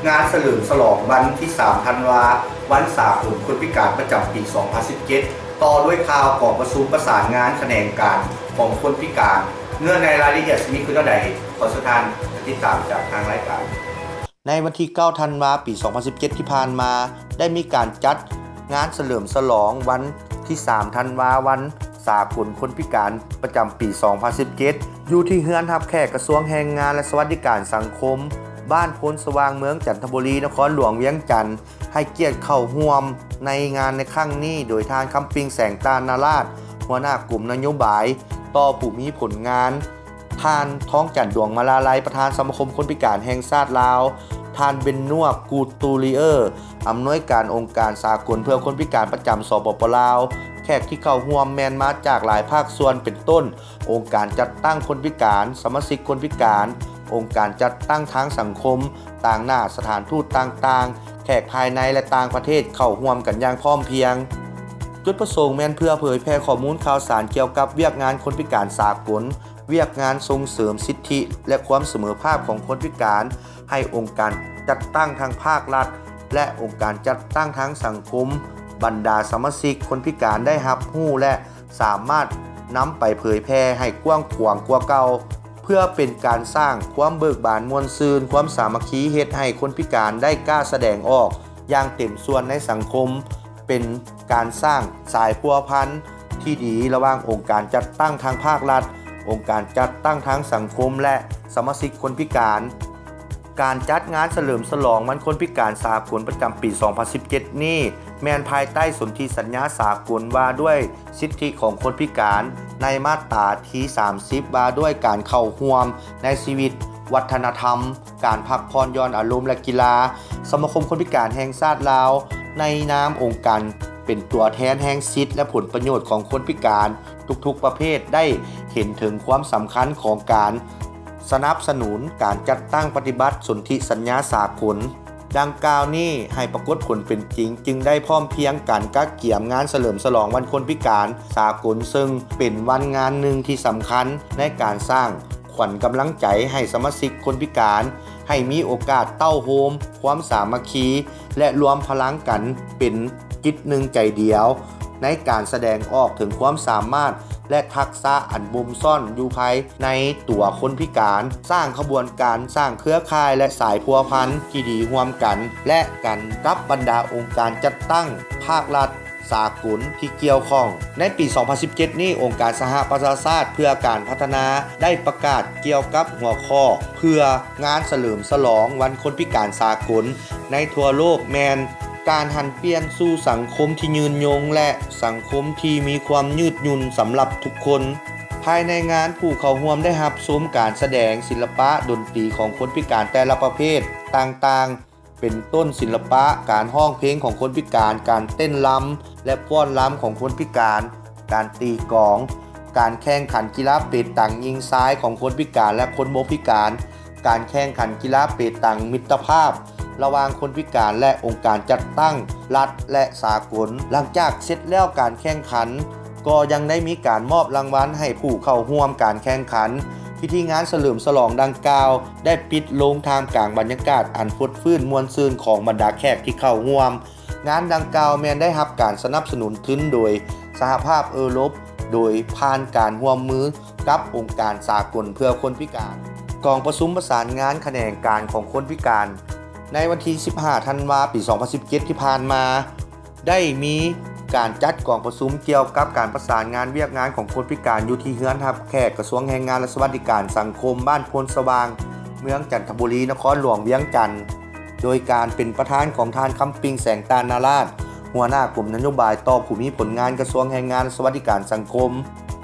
ງານສະເຫຼີມສະຫຼອງວັນທີສາມທັນວາ ວັນສາກົນຄົນພິການປະຈຳປີສອງພັນສິບເຈັດ ຕໍ່ດ້ວຍຂ່າວກອງປະຊຸມປະສານງານຂະແໜງການຂອງຄົນພິການ. ເນື້ອໃນລາຍລະອຽດຊິມີຄືແນວໃດ, ຂໍເຊີນທ່ານຕິດຕາມຈາກທາງລາຍການ. ໃນວັນທີເກົ້າທັນວາ ປີສອງພັນສິບເຈັດທີ່ຜ່ານມາ, ໄດ້ມີການຈັດງານສະເຫຼີມສະຫຼອງວັນທີສາມທັນວາ ວັນສາກົນຄົນພິການປະຈຳປີສອງພັນສິບເຈັດ ຢູ່ທີ່ເຮືອນຮັບແຂກກະຊວງແຮງງານ ແລະ ສະຫວັດດີການສັງຄົມ ບ້ານໂພນສະຫວ່າງ ເມືອງຈັນທະບູລີ ນະຄອນຫຼວງວຽງຈັນ, ໃຫ້ກຽດເຂົ້າຮ່ວມໃນງານໃນຄັ້ງນີ້ ໂດຍທ່ານ ຄຳປິງ ແສງຕານາລາດ ຫົວໜ້າກົມນະໂຍບາຍຕໍ່ຜູ້ມີຜົນງານ, ທ່ານ ທອງຈັນ ດວງມາລາໄລ ປະທານສະມາຄົມຄົນພິການແຫ່ງຊາດລາວ, ທ່ານ ເບັນນົວ ກູດຕູລີເອີ ອຳນວຍການອົງການສາກົນເພື່ອຄົນພິການປະຈຳ ສປປ ລາວ. ແຂກທີ່ເຂົ້າຮ່ວມແມ່ນມາຈາກຫຼາຍພາກສ່ວນ ເປັນຕົ້ນ ອົງການຈັດຕັ້ງຄົນພິການ, ສະມາຊິກຄົນພິການ, ອົງການຈັດຕັ້ງທາງສັງຄົມ, ຕາງໜ້າສະຖານທູດຕ່າງໆ, ແຂກພາຍໃນ ແລະ ຕ່າງປະເທດເຂົ້າຮ່ວມກັນຢ່າງພ້ອມພຽງ. ຈຸດປະສົງແມ່ນເພື່ອເຜີຍແຜ່ຂໍ້ມູນຂ່າວສານກ່ຽວກັບວຽກງານຄົນພິການສາກົນ, ວຽກງານສົ່ງເສີມສິດທິ ແລະ ຄວາມສະເໝີພາບຂອງຄົນພິການ ໃຫ້ອົງການຈັດຕັ້ງທາງພາກລັດ ແລະ ອົງການຈັດຕັ້ງທາງສັງຄົມ, ບັນດາສະມາຊິກຄົນພິການໄດ້ຮັບຮູ້ ແລະ ສາມາດນຳໄປເຜີຍແຜ່ໃຫ້ກວ້າງຂວາງກວ່າເກົ່າ, ເພື່ອເປັນການສ້າງຄວາມເບີກບານມ່ວນຊື່ນ, ຄວາມສາມັກຄີ, ເຮັດໃຫ້ຄົນພິການໄດ້ກ້າສະແດງອອກຢ່າງເຕັມສ່ວນໃນສັງຄົມ, ເປັນການສ້າງສາຍພົວພັນທີ່ດີລະຫວ່າງອົງການຈັດຕັ້ງທາງພາກລັດ, ອົງການຈັດຕັ້ງທາງສັງຄົມ ແລະ ສະມາຊິກຄົນພິການ. ການຈັດງານສະເຫຼີມສະຫຼອງວັນຄົນພິການສາກົນປະຈຳປີສອງພັນສິບເຈັດນີ້ ແມ່ນພາຍໃຕ້ສົນທິສັນຍາສາກົນວ່າດ້ວຍສິດທິຂອງຄົນພິການ ໃນມາດຕາທີສາມສິບ ວ່າດ້ວຍການເຂົ້າຮ່ວມໃນຊີວິດວັດທະນະທຳ, ການພັກຜ່ອນຢ່ອນອາລົມ ແລະ ກິລາ. ສະມາຄົມຄົນພິການແຫ່ງຊາດລາວ ໃນນາມອົງການເປັນຕົວແທນແຫ່ງສິດ ແລະ ຜົນປະໂຫຍດຂອງຄົນພິການທຸກໆປະເພດ ໄດ້ເຫັນເຖິງຄວາມສຳຄັນຂອງການ ສະໜັບສະໜູນການຈັດຕັ້ງປະຕິບັດສົນທິສັນຍາສາກົນດັ່ງກ່າວນີ້ໃຫ້ປາກົດຜົນເປັນຈິງ, ຈຶ່ງໄດ້ພ້ອມພຽງກັນກະກຽມງານສະເຫຼີມສະຫຼອງວັນຄົນພິການສາກົນ, ເຊິ່ງເປັນວັນງານໜຶ່ງທີ່ສຳຄັນໃນການສ້າງຂວັນກຳລັງໃຈໃຫ້ສະມາຊິກຄົນພິການ ໃຫ້ມີໂອກາດເຕົ້າໂຮມຄວາມສາມັກຄີ ແລະ ລວມພະລັງກັນເປັນຈິດໜຶ່ງໃຈດຽວ ໃນການສະແດງອອກເຖິງຄວາມສາມາດ ແລະ ທັກສະອັນບົ່ມຊ້ອນຢູ່ພາຍໃນຕົວຄົນພິການ, ສ້າງຂະບວນການ, ສ້າງເຄືອຂ່າຍ ແລະ ສາຍພົວພັນທີ່ດີຮ່ວມກັນ ແລະ ກັນກັບບັນດາອົງການຈັດຕັ້ງພາກລັດສາກົນທີ່ກ່ຽວຂ້ອງ. ໃນປີສອງພັນສິບເຈັດນີ້, ອົງການສະຫະປະຊາຊາດເພື່ອການພັດທະນາໄດ້ປະກາດກ່ຽວກັບຫົວຂໍ້ເພື່ອງານສະເຫຼີມສະຫຼອງວັນຄົນພິການສາກົນໃນທົ່ວໂລກ ແມ່ນ ການຫັນປ່ຽນສູ່ສັງຄົມທີ່ຍືນຍົງ ແລະ ສັງຄົມທີ່ມີຄວາມຍືດຫຍຸ່ນສຳລັບທຸກຄົນ. ພາຍໃນງານ, ຜູ້ເຂົ້າຮ່ວມໄດ້ຮັບຊົມການສະແດງສິລະປະດົນຕີຂອງຄົນພິການແຕ່ລະປະເພດຕ່າງໆ, ເປັນຕົ້ນ ສິລະປະການຮ້ອງເພງຂອງຄົນພິການ, ການເຕັ້ນລຳ ແລະ ຟ້ອນລຳຂອງຄົນພິການ, ການຕີກອງ, ການແຂ່ງຂັນກິລາເປຕັງຍິງຊາຍຂອງຄົນພິການ ແລະ ຄົນບໍ່ພິການ, ການແຂ່ງຂັນກິລາເປຕັງມິດຕະພາບລະຫວ່າງຄົນພິການ ແລະ ອົງການຈັດຕັ້ງລັດ ແລະ ສາກົນ. ຫຼັງຈາກເສັດແລ້ວການແຂ່ງຂັນ, ກໍຍັງໄດ້ມີການມອບລາງວັນໃຫ້ຜູ້ເຂົ້າຮ່ວມການແຂ່ງຂັນ ພິທີງານສະເຫຼີມສະຫຼອງດັ່ງກ່າວໄດ້ປິດລົງທ່າມກາງບັນຍາກາດອັນຟົດຟື້ນມ່ວນຊື່ນຂອງບັນດາແຂກທີ່ເຂົ້າຮ່ວມ. ງານດັ່ງກ່າວແມ່ນໄດ້ຮັບການສະໜັບສະໜູນທຶນໂດຍສະຫະພາບເອີຣົບ ໂດຍຜ່ານການຮ່ວມມືກັບອົງການສາກົນເພື່ອຄົນພິການ. ກອງປະຊຸມປະສານງານຂະແໜງການຂອງຄົນພິການ ໃນວັນທີສິບຫ້າ ທັນວາ ປີສອງພັນສິບເຈັດ ທີ່ຜ່ານມາ ໄດ້ມີການຈັດກອງປະຊຸມກ່ຽວກັບການປະສານງານວຽກງານຂອງຄົນພິການຢູ່ທີ່ເຮືອນຮັບແຂກກະຊວງແຮງງານ ແລະ ສະຫວັດດີການສັງຄົມ ບ້ານໂພນສະຫວ່າງ ເມືອງຈັນທະບູລີ ນະຄອນຫຼວງວຽງຈັນ ໂດຍການເປັນປະທານຂອງທ່ານ ຄຳປິງ ແສງຕານນາລາດ ຫົວໜ້າກົມນະໂຍບາຍຕໍ່ຜູ້ມີຜົນງານກະຊວງແຮງງານ ແລະ ສະຫວັດດີການສັງຄົມ,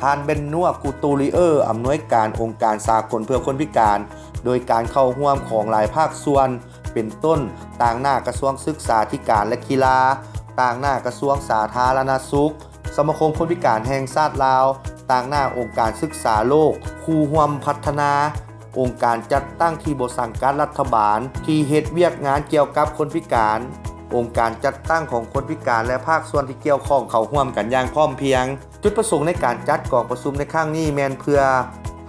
ທ່ານ ເບັນນົວ ກູຕູລີເອີ ອຳນວຍການອົງການສາກົນເພື່ອຄົນພິການ, ໂດຍການເຂົ້າຮ່ວມຂອງຫຼາຍພາກສ່ວນ ເປັນຕົ້ນ ຕາງໜ້າກະຊວງສຶກສາທິການ ແລະ ກິລາ, ຕາງໜ້າກະຊວງສາທາລະນະສຸກ, ສະມາຄົມຄົນພິການແຫ່ງຊາດລາວ, ຕາງໜ້າອົງການສຶກສາໂລກ, ຄູ່ຮ່ວມພັດທະນາ, ອົງການຈັດຕັ້ງທີ່ບໍ່ສັງກັດລັດຖະບານທີ່ເຮັດວຽກງານກ່ຽວກັບຄົນພິການ, ອົງການຈັດຕັ້ງຂອງຄົນພິການ ແລະ ພາກສ່ວນທີ່ກ່ຽວຂ້ອງເຂົ້າຮ່ວມກັນຢ່າງພ້ອມພຽງ. ຈຸດປະສົງໃນການຈັດກອງປະຊຸມໃນຄັ້ງນີ້ແມ່ນເພື່ອ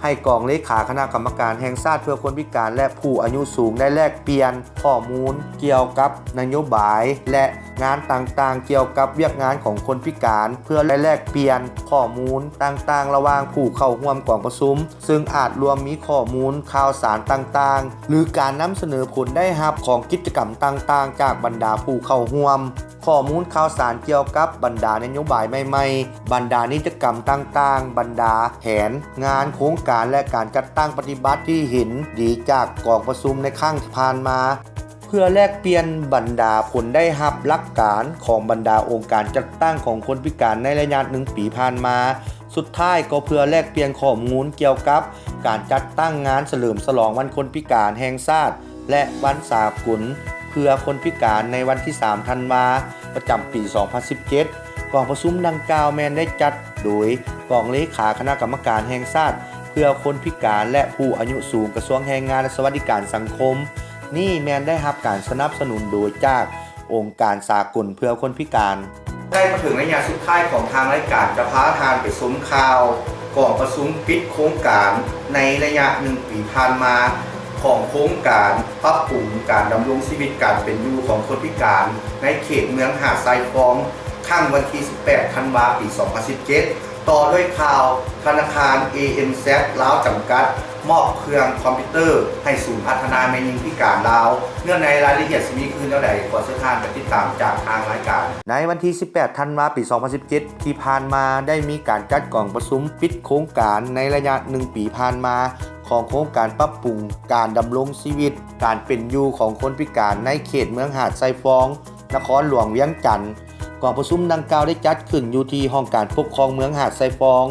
ໃຫ້ກອງເລຂາຄະນະກຳມະການແຫ່ງຊາດເພື່ອຄົນພິການ ແລະ ຜູ້ອາຍຸສູງໄດ້ແລກປ່ຽນຂໍ້ມູນກ່ຽວກັບນະໂຍບາຍ ແລະ ງານຕ່າງໆກ່ຽວກັບວຽກງານຂອງຄົນພິການ ເພື່ອໄດ້ແລກປ່ຽນຂໍ້ມູນຕ່າງໆລະຫວ່າງຜູ້ເຂົ້າຮ່ວມກອງປະຊຸມ ເຊິ່ງອາດລວມມີຂໍ້ມູນຂ່າວສານຕ່າງໆ ຫຼື ການນຳສະເໜີຜົນໄດ້ຮັບຂອງກິດຈະກຳຕ່າງໆຈາກບັນດາຜູ້ເຂົ້າຮ່ວມ. ຂໍ້ມູນຂ່າວສານກ່ຽວກັບບັນດານະໂຍບາຍໃໝ່ໆ, ບັນດານິດຈະກຳຕ່າງໆ, ບັນດາແຜນງານ, ໂຄງການ ແລະ ການຈັດຕັ້ງປະຕິບັດທີ່ເຫັນດີຈາກກອງປະຊຸມໃນຄັ້ງທີ່ຜ່ານມາ, ເພື່ອແລກປ່ຽນບັນດາຜົນໄດ້ຮັບ, ຫຼັກການຂອງບັນດາອົງການຈັດຕັ້ງຂອງຄົນພິການໃນໄລຍະໜຶ່ງປີຜ່ານມາ. ສຸດທ້າຍກໍເພື່ອແລກປ່ຽນຂໍ້ມູນກ່ຽວກັບການຈັດຕັ້ງງານສະເຫຼີມສະຫຼອງວັນຄົນພິການແຫ່ງຊາດ ແລະ ວັນສາກົນເພື່ອຄົນພິການໃນວັນທີສາມ ທັນວາ ປະຈຳປີສອງພັນສິບເຈັດ. ກອງປະຊຸມດັ່ງກ່າວແມ່ນໄດ້ຈັດໂດຍກອງເລຂາຄະນະກຳມະການແຫ່ງຊາດເພື່ອຄົນພິການ ແລະ ຜູ້ອາຍຸສູງ ກະຊວງແຮງງານ ແລະ ສະຫວັດດີການສັງຄົມ. ນີ້ແມ່ນໄດ້ຮັບການສະໜັບສະໜູນໂດຍຈາກ ອົງການສາກົນເພື່ອຄົນພິການ. ໃກ້ມາເຖິງໄລຍະສຸດທ້າຍຂອງທາງລາຍການ ຈະພາທ່ານໄປຊົມຂ່າວກອງປະຊຸມປິດໂຄງການໃນໄລຍະໜຶ່ງປີຜ່ານມາ ຂອງໂຄງການປັບປຸງການດຳລົງຊີວິດການເປັນຢູ່ຂອງຄົນພິການໃນເຂດເມືອງຫາດຊາຍຟອງ ຄັ້ງວັນທີສິບແປດ ທັນວາ ປີສອງພັນສິບເຈັດ. ຕໍ່ດ້ວຍຂ່າວ ທະນາຄານ ເອເອັມແຊັດ ລາວ ຈຳກັດ ມອບເຄື່ອງຄອມພິວເຕີໃຫ້ສູນພັດທະນາແມ່ຍິງພິການລາວ. ເນື້ອໃນລາຍລະອຽດຊິມີຄືແນວໃດ, ຂໍເຊີນທ່ານໄປຕິດຕາມຈາກທາງລາຍການ. ໃນວັນທີສິບແປດ ທັນວາ ປີສອງພັນສິບເຈັດ ທີ່ຜ່ານມາ ໄດ້ມີການຈັດກອງປະຊຸມປິດໂຄງການໃນໄລຍະໜຶ່ງປີຜ່ານມາ ຂອງໂຄງການປັບປຸງການດຳລົງຊີວິດການເປັນຢູ່ຂອງຄົນພິການໃນເຂດເມືອງຫາດຊາຍຟອງ ນະຄອນຫຼວງວຽງຈັນ. ກອງປະຊຸມດັ່ງກ່າວໄດ້ຈັດຂຶ້ນຢູ່ທີ່ຫ້ອງການປົກຄອງເມືອງຫາດຊາຍຟອງ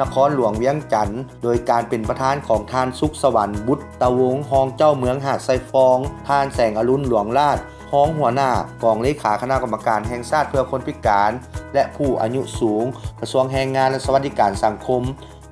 ນະຄອນຫຼວງວຽງຈັນ ໂດຍການເປັນປະທານຂອງທ່ານ ສຸກສະຫວັນ ບຸດຕະວົງ ຮອງເຈົ້າເມືອງຫາດຊາຍຟອງ, ທ່ານ ແສງອະລຸນ ຫຼວງລາດ ຮອງຫົວໜ້າກອງເລຂາຄະນະກຳມະການແຫ່ງຊາດເພື່ອຄົນພິການ ແລະ ຜູ້ອາຍຸສູງ ກະຊວງແຮງງານ ແລະ ສະຫວັດດີການສັງຄົມ,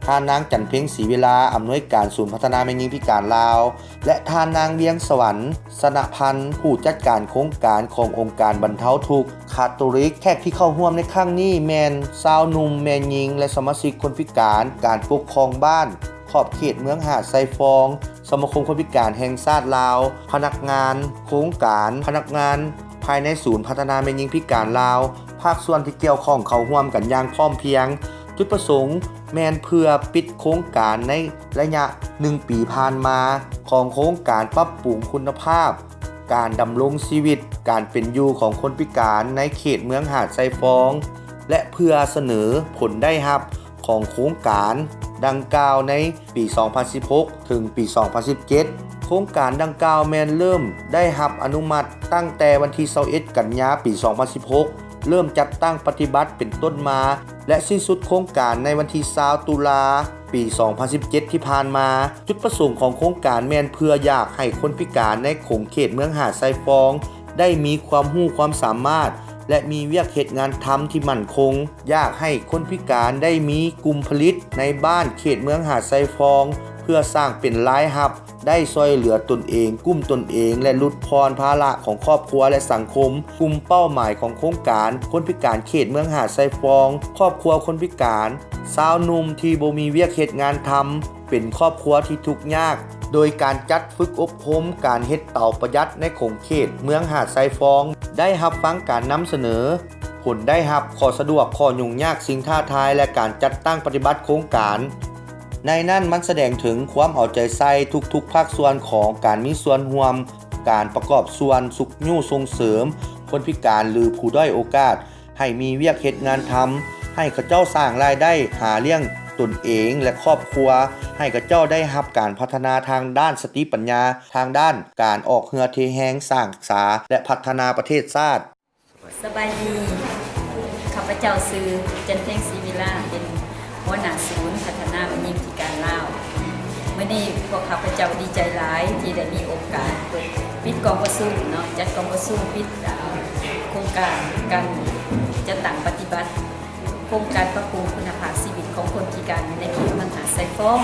ທ່ານນາງ ຈັນເພັງ ສີວິລາ ອຳນວຍການສູນພັດທະນາແມ່ຍິງພິການລາວ ແລະ ທ່ານນາງ ວຽງສະຫວັນ ສະນະພັນ ຜູ້ຈັດການໂຄງການຂອງອົງການບັນເທົາທຸກຄາໂຕລິກ. ແຂກທີ່ເຂົ້າຮ່ວມໃນຄັ້ງນີ້ແມ່ນຊາວໜຸ່ມ, ແມ່ຍິງ ແລະ ສະມາຊິກຄົນພິການ, ການປົກຄອງບ້ານ, ຂອບເຂດເມືອງຫາດຊາຍຟອງ, ສະມາຄົມຄົນພິການແຫ່ງຊາດລາວ, ພະນັກງານໂຄງການ, ພະນັກງານພາຍໃນສູນພັດທະນາແມ່ຍິງພິການລາວ, ພາກສ່ວນທີ່ກ່ຽວຂ້ອງເຂົ້າຮ່ວມກັນຢ່າງພ້ອມພຽງ. ຈຸດປະສົງແມ່ນເພື່ອປິດໂຄງການໃນໄລຍະໜຶ່ງປີຜ່ານມາ ຂອງໂຄງການປັບປຸງຄຸນນະພາບການດຳລົງຊີວິດການເປັນຢູ່ຂອງຄົນພິການໃນເຂດເມືອງຫາດຊາຍຟອງ ແລະ ເພື່ອສະເໜີຜົນໄດ້ຮັບຂອງໂຄງການດັ່ງກ່າວໃນປີສອງພັນສິບຫົກ ເຖິງປີສອງພັນສິບເຈັດ. ໂຄງການດັ່ງກ່າວແມ່ນເລີ່ມໄດ້ຮັບອະນຸມັດຕັ້ງແຕ່ວັນທີຊາວເອັດ ກັນຍາ ປີສອງພັນສິບຫົກ ເລີ່ມຈັດຕັ້ງປະຕິບັດເປັນຕົ້ນມາ ແລະ ສິ້ນສຸດໂຄງການໃນວັນທີຊາວ ຕຸລາ ປີສອງພັນສິບເຈັດ ທີ່ຜ່ານມາ. ຈຸດປະສົງຂອງໂຄງການແມ່ນເພື່ອຢາກໃຫ້ຄົນພິການໃນຂົງເຂດເມືອງຫາດຊາຍຟອງ ໄດ້ມີຄວາມຮູ້ຄວາມສາມາດ ແລະ ມີວຽກເຮັດງານທຳທີ່ໝັ້ນຄົງ. ຢາກໃຫ້ຄົນພິການໄດ້ມີກຸ່ມຜະລິດໃນບ້ານເຂດເມືອງຫາດຊາຍຟອງ ເພື່ອສ້າງເປັນລາຍຮັບ ໄດ້ຊ່ວຍເຫຼືອຕົນເອງ, ກຸ້ມຕົນເອງ ແລະ ຫຼຸດຜ່ອນພາລະຂອງຄອບຄົວ ແລະ ສັງຄົມ. ກຸ່ມເປົ້າໝາຍຂອງໂຄງການ ຄົນພິການເຂດເມືອງຫາດຊາຍຟອງ, ຄອບຄົວຄົນພິການ, ຊາວໜຸ່ມທີ່ບໍ່ມີວຽກເຮັດງານທຳ, ເປັນຄອບຄົວທີ່ທຸກຍາກ, ໂດຍການຈັດຝຶກອົບຮົມການເຮັດເຕົາປະຢັດໃນຂົງເຂດເມືອງຫາດຊາຍຟອງ, ໄດ້ຮັບຟັງການນຳສະເໜີ, ຜົນໄດ້ຮັບ, ຂໍ້ສະດວກ, ຂໍ້ຫຍຸ້ງຍາກ, ສິ່ງທ້າທາຍ ແລະ ການຈັດຕັ້ງປະຕິບັດໂຄງການ. ໃນນັ້ນມັນສະແດງເຖິງຄວາມເອົາໃຈໃສ່ທຸກໆພາກສ່ວນຂອງການມີສ່ວນຮ່ວມ, ການປະກອບສ່ວນຊຸກຍູ້ສົ່ງເສີມຄົນພິການ ຫຼື ຜູ້ດ້ອຍໂອກາດ ໃຫ້ມີວຽກເຮັດງານທຳ, ໃຫ້ເຂົາເຈົ້າສ້າງລາຍໄດ້ຫາລ້ຽງຕົນເອງ ແລະ ຄອບຄົວ, ໃຫ້ເຂົາເຈົ້າໄດ້ຮັບການພັດທະນາທາງດ້ານສະຕິປັນຍາ, ທາງດ້ານການອອກເຫື່ອເທແຮງ, ສ້າງສາ ແລະ ພັດທະນາປະເທດຊາດ. ສະບາຍດີ, ຂ້າພະເຈົ້າຊື່ ຈັນເພັງ ສີວິລາ, ເປັນຫົວໜ້າສູນພັດທະນາແມ່ຍິງພິການລາວ. ມື້ນີ້ພວກຂ້າພະເຈົ້າດີໃຈຫຼາຍທີ່ໄດ້ມີໂອກາດເປີດປິດກອງປະຊຸມເນາະ, ຈັດກອງປະຊຸມປິດ ອາ ໂຄງການການຈັດຕັ້ງປະຕິບັດໂຄງການປັບປຸງຄຸນນະພາບຊີວິດຂອງຄົນພິການຢູ່ໃນເຂດເມືອງຫາດຊາຍຟອງ.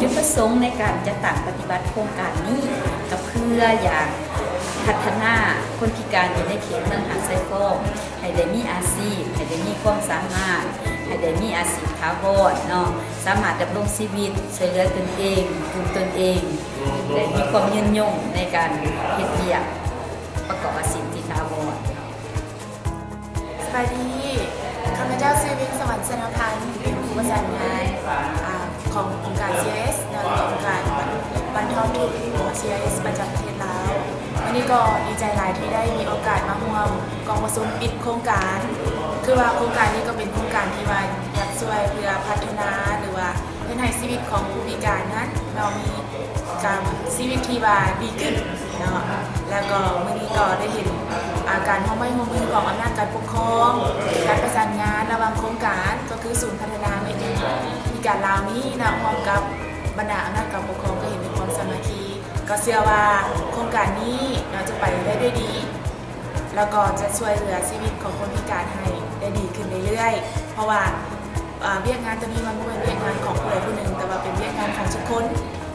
ຈຸດປະສົງໃນການຈັດຕັ້ງປະຕິບັດໂຄງການນີ້ ກໍເພື່ອຢາກພັດທະນາຄົນພິການຢູ່ໃນເຂດເມືອງຫາດຊາຍຟອງ ໃຫ້ໄດ້ມີອາຊີບ, ໃຫ້ໄດ້ມີຄວາມສາມາດ, ໃຫ້ໄດ້ມີອາຊີບຖາວອນເນາະ, ສາມາດດຳລົງຊີວິດ, ຊ່ວຍເຫຼືອຕົນເອງ, ກຸ້ມຕົນເອງ, ໄດ້ມີຄວາມຍືນຍົງໃນການເຮັດວຽກປະກອບອາຊີບທີ່ຖາວອນ. ສະບາຍດີ, ຂ້າພະເຈົ້າຊື່ ວິງສະຫວັນ ເສນາພັນ, ເປັນຜູ້ປະສານງານ ອາ ຂອງອົງການ ຊີໄອເອສ ແລະ ອົງການບັນ ບັນເທົາທຸກ ຊີໄອເອສ ປະຈຳປະເທດລາວ. ມື້ນີ້ກໍດີໃຈຫຼາຍທີ່ໄດ້ມີໂອກາດມາຮ່ວມກອງປະຊຸມປິດໂຄງການ. ຄືວ່າໂຄງການນີ້ກໍເປັນໂຄງການທີ່ວ່າຢາກຊ່ວຍເພື່ອພັດທະນາ ຫຼືວ່າເຮັດໃຫ້ຊີວິດຂອງຜູ້ພິການນັ້ນເນາະ ມີການ ຊີວິດທີ່ວ່າດີຂຶ້ນເນາະ. ແລ້ວກໍມື້ນີ້ກໍໄດ້ເຫັນ ອາ ການຮ່ວມໄມ້ຮ່ວມມືຂອງອຳນາດການປົກຄອງ, ການປະສານງານລະຫວ່າງໂຄງການ ກໍຄືສູນພັດທະນາແມ່ຍິງພິການລາວນີ້ເນາະ ຮ່ວມກັບ ບັນດາອຳນາດການປົກຄອງກໍເຫັນມີຄວາມສາມັກຄີ, ກໍເຊື່ອວ່າໂຄງການນີ້ເນາະຈະໄປໄດ້ດ້ວຍດີ ແລ້ວກໍຈະຊ່ວຍເຫຼືອຊີວິດຂອງຄົນພິການໃຫ້ໄດ້ດີຂຶ້ນເລື້ອຍໆ. ເພາະວ່າ ອາ ວຽກງານຕົວນີ້ມັນບໍ່ແມ່ນວຽກງານຂອງຜູ້ໃດຜູ້ໜຶ່ງ, ແຕ່ວ່າເປັນວຽກງານຂອງທຸກຄົນ,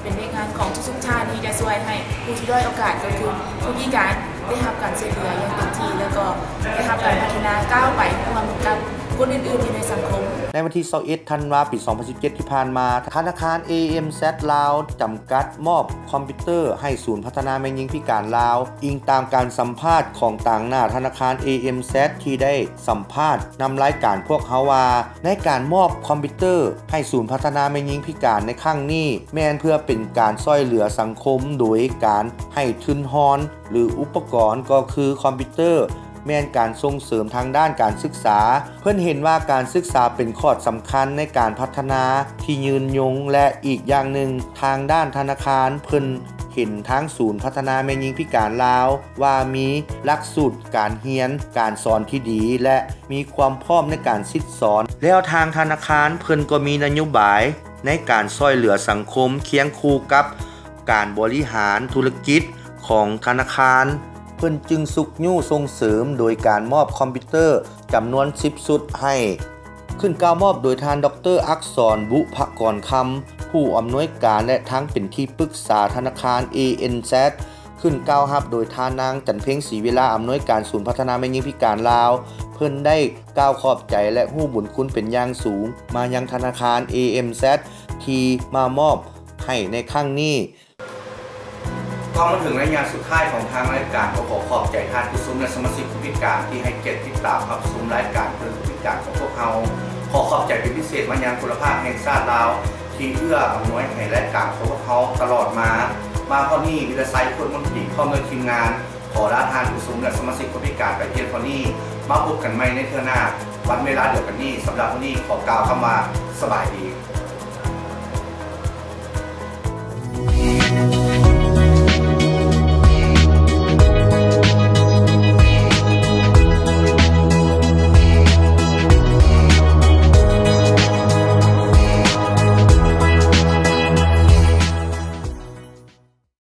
ເປັນວຽກງານຂອງທຸກໆທ່ານທີ່ຈະຊ່ວຍໃຫ້ຜູ້ທີ່ດ້ອຍໂອກາດ ກໍຄືຜູ້ພິການ ໄດ້ຮັບການຊ່ວຍເຫຼືອຢ່າງເຕັມທີ່ ແລ້ວກໍໄດ້ຮັບການພັດທະນາກ້າວໄປຮ່ວມກັບຄົນອື່ນໆຢູ່ໃນສັງຄົມ. ໃນວັນທີຊາວເອັດ ທັນວາ ປີສອງພັນສິບເຈັດ ທີ່ຜ່ານມາ, ທະນາຄານ ເອເອັມແຊັດ ລາວ ຈຳກັດ ມອບຄອມພິວເຕີໃຫ້ສູນພັດທະນາແມ່ຍິງພິການລາວ. ອີງຕາມການສຳພາດຂອງຕາງໜ້າທະນາຄານ ເອເອັມແຊັດ ທີ່ໄດ້ສຳພາດນຳລາຍການພວກເຮົາວ່າ, ໃນການມອບຄອມພິວເຕີໃຫ້ສູນພັດທະນາແມ່ຍິງພິການໃນຄັ້ງນີ້ ແມ່ນເພື່ອເປັນການຊ່ອຍເຫຼືອສັງຄົມໂດຍການໃຫ້ທຶນຮອນ ຫຼື ອຸປະກອນ ກໍຄືຄອມພິວເຕີ ແມ່ນການສົ່ງເສີມທາງດ້ານການສຶກສາ. ເພິ່ນເຫັນວ່າການສຶກສາເປັນຂອດສຳຄັນໃນການພັດທະນາທີ່ຍືນຍົງ ແລະ ອີກຢ່າງໜຶ່ງ ທາງດ້ານທະນາຄານເພິ່ນເຫັນທາງສູນພັດທະນາແມ່ຍິງພິການລາວວ່າມີຫຼັກສູດການຮຽນການສອນທີ່ດີ ແລະ ມີຄວາມພ້ອມໃນການສິດສອນ, ແລ້ວທາງທະນາຄານເພິ່ນກໍມີນະໂຍບາຍໃນການຊ່ອຍເຫຼືອສັງຄົມຄຽງຄູ່ກັບການບໍລິຫານທຸລະກິດຂອງທະນາຄານ. ເພິ່ນຈຶ່ງຊຸກຍູ້ສົ່ງເສີມໂດຍການມອບຄອມພິວເຕີຈຳນວນສິບຊຸດໃຫ້. ຂຶ້ນກ່າວມອບໂດຍທ່ານ ດອກເຕີ ອັກສອນ ບຸພະກອນຄຳ, ຜູ້ອຳນວຍການ ແລະ ທັງເປັນທີ່ປຶກສາທະນາຄານ ເອເອັນແຊັດ. ຂຶ້ນກ່າວຮັບໂດຍທ່ານນາງ ຈັນເພັງ ສີວິລາ, ອຳນວຍການສູນພັດທະນາແມ່ຍິງພິການລາວ. ເພິ່ນໄດ້ກ່າວຂອບໃຈ ແລະ ຮູ້ບຸນຄຸນເປັນຢ່າງສູງມາຍັງທະນາຄານ ເອເອັມແຊັດ ທີ່ມາມອບໃຫ້ໃນຄັ້ງນີ້. ກໍມາເຖິງໄລຍະສຸດທ້າຍຂອງທາງລາຍການ, ກໍຂໍຂອບໃຈທ່ານຜູ້ຊົມ ແລະ ສະມາຊິກຜູ້ພິການທີ່ໃຫ້ກຽດຕິດຕາມຮັບຊົມລາຍການເພື່ອຜູ້ພິການຂອງພວກເຮົາ. ຂໍຂອບໃຈເປັນພິເສດມາຍັງໂທລະພາບແຫ່ງຊາດລາວ ທີ່ເອື້ອອຳນວຍໃຫ້ລາຍການຂອງພວກເຮົາຕະຫຼອດມາ. ມາຮອດນີ້ ວິລະໄຊ ໂຄດມົນຕີ ພ້ອມດ້ວຍທີມງານ ຂໍລາທ່ານຜູ້ຊົມ ແລະ ສະມາຊິກຜູ້ພິການໄປພຽງເທົ່ານີ້. ມາພົບກັນໃໝ່ໃນເທື່ອໜ້າ. ວັນເວລາດຽວກັນນີ້, ສຳລັບມື້ນີ້ ຂໍກ່າວຄຳວ່າ ສະບາຍດີ.